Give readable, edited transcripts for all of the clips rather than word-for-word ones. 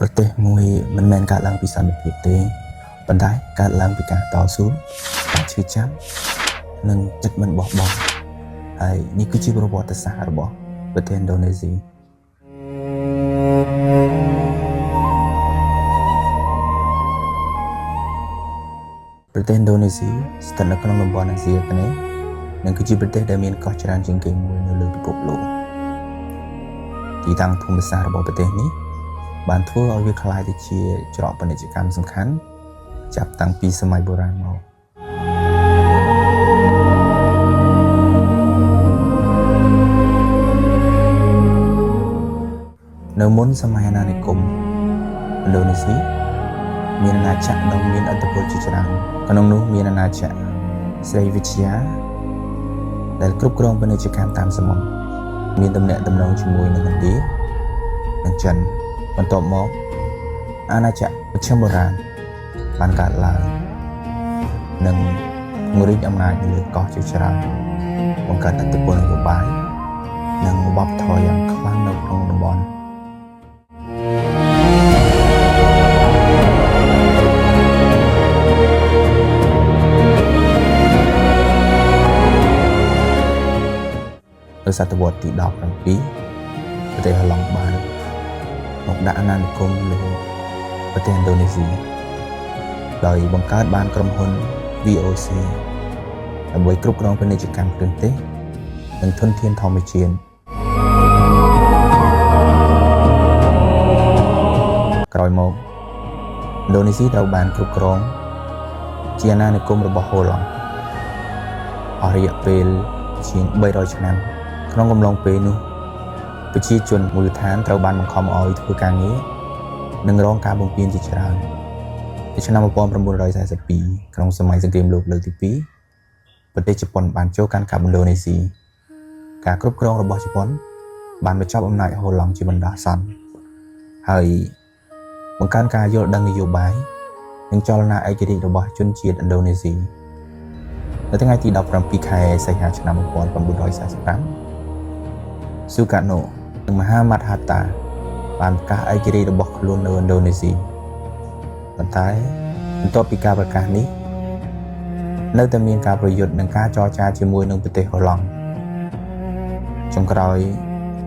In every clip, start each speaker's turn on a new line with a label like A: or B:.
A: ប្រទេសមួយមិនមែនកើតឡើងពីសន្តិភាពទេប៉ុន្តែកើតឡើងពីការតស៊ូការឈឺចាប់និងចិត្តមិនបោះបង់ហើយនេះគឺជាប្រវត្តិសាស្ត្ររបស់ប្រទេសឥណ្ឌូនេស៊ីប្រទេសឥណ្ឌូនេស៊ីស្ថិតនៅក្នុងតំបន់អាស៊ីអាគ្នេយ៍និងគឺជាប្រទេសដែលមានកោះច្រើនជាងគេមួយនៅលើពិភពលោកទីតាំងភូមិសាស្ត្ររបស់ប្រទេសនេះបានធ្វើឲ្យវាក្លាយទៅជាច្រកពាណិជ្ជកម្មសំខាន់ចាប់តាំងពីសម័យបុរាណមកនៅមុនសម័យអាណានិគមឥណ្ឌូនេស៊ីមានអាណាចក្រដ៏មានឥទ្ធិពលជាច្រើនក្នុងនោះមានអាណាចក្រស្រីវិទ្យាដែលគ្រប់គ្រងពាណិជ្ជកម្មតាមសមុទ្រមានទំនាក់ទំនងជាមួយនឹងឥណ្ឌានិងចិនបន្ទាប់មកអាណាចក្រមជ្ឈិមបុរាណបានកើតឡើងនិងពង្រីកអំណាចនៅលើកោះជាច្រើនបង្កើតឥទ្ធិពលនយោបាយនិងវប្បធម៌យ៉ាងខ្លាំងនៅក្នុងតំបន់នៅសតវត្សទី17ប្រទេសហូឡង់បានមកដាក់អាណានិគមលើប្រទេសឥណ្ឌូនេស៊ីដោយបង្កើតបានក្រុមហ៊ុន VOC ដើម្បីគ្រប់គ្រងពាណិជ្ជកម្មគ្រឿងទេសនិងធនធានធម្មជាតិក្រោយមកឥណ្ឌូនេស៊ីត្រូវបានគ្រប់គ្រងជាអាណានិគមរបស់ហូឡង់អស់រយៈពេលជាង300ឆ្នាំក្នុងកំឡុងពេលនោះប្រជាជនមូលដ្ឋានត្រូវបានបង្ខំឲ្យធ្វើការងារនិងរងការបំពានជាច្រើននៅឆ្នាំ1942ក្នុងសម័យសង្គ្រាមលោកលើកទី2ប្រទេសជប៉ុនបានចូលកាន់កាប់ឥណ្ឌូនេស៊ីការគ្រប់គ្រងរបស់ជប៉ុនបានបញ្ចប់អំណាចហូឡង់ជាបណ្ដោះអាសន្នហើយបង្កើនការយល់ដឹងនយោបាយនិងចលនាឯករាជ្យរបស់ជនជាតិឥណ្ឌូនេស៊ីនៅថ្ងៃទី17ខែសីហាឆ្នាំ1945ស៊ូកាណូនិងមហាម៉ាត់ហាតាបានប្រកាសឯករាជ្យរបស់ខ្លួននៅឥណ្ឌូនេស៊ីប៉ុន្តែបន្ទាប់ពីការប្រកាសនេះនៅតែមានការប្រយុទ្ធនិងការចរចាជាមួយនឹងប្រទេសហូឡង់ចុងក្រោយ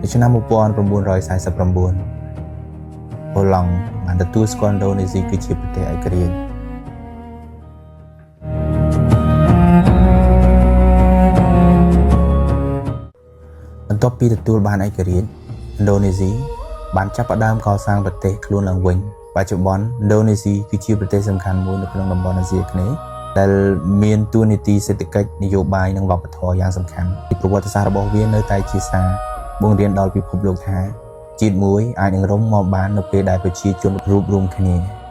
A: នៅឆ្នាំ1949ហូឡង់បានទទួលស្គាល់ឥណ្ឌូនេស៊ីគឺជាប្រទេសឯករាជ្យបន្ទាប់ពីទទួលបានឯករាជ្យឥណ្ឌូនេស៊ីបានចាប់ផ្ដើមកសាងប្រទេសខ្លួនឡើងវិញបច្ចុប្បន្នឥណ្ឌូនេស៊ីគឺជាប្រទេសសំខាន់មួយនៅក្នុងតំបន់អាស៊ីអាគ្នេយ៍ដែលមានតួនាទីសេដ្ឋកិច្ចនយោបាយនិងវប្បធម៌យ៉ាងសំខាន់ប្រវត្តិសាស្ត្ររបស់វានៅតែជាសារបង្រៀនដល់ពិភពលោកថាជាតិមួយអាចនឹងរុំមកបាននៅពេលដែលប្រជាជនរួបរួមគ្នា។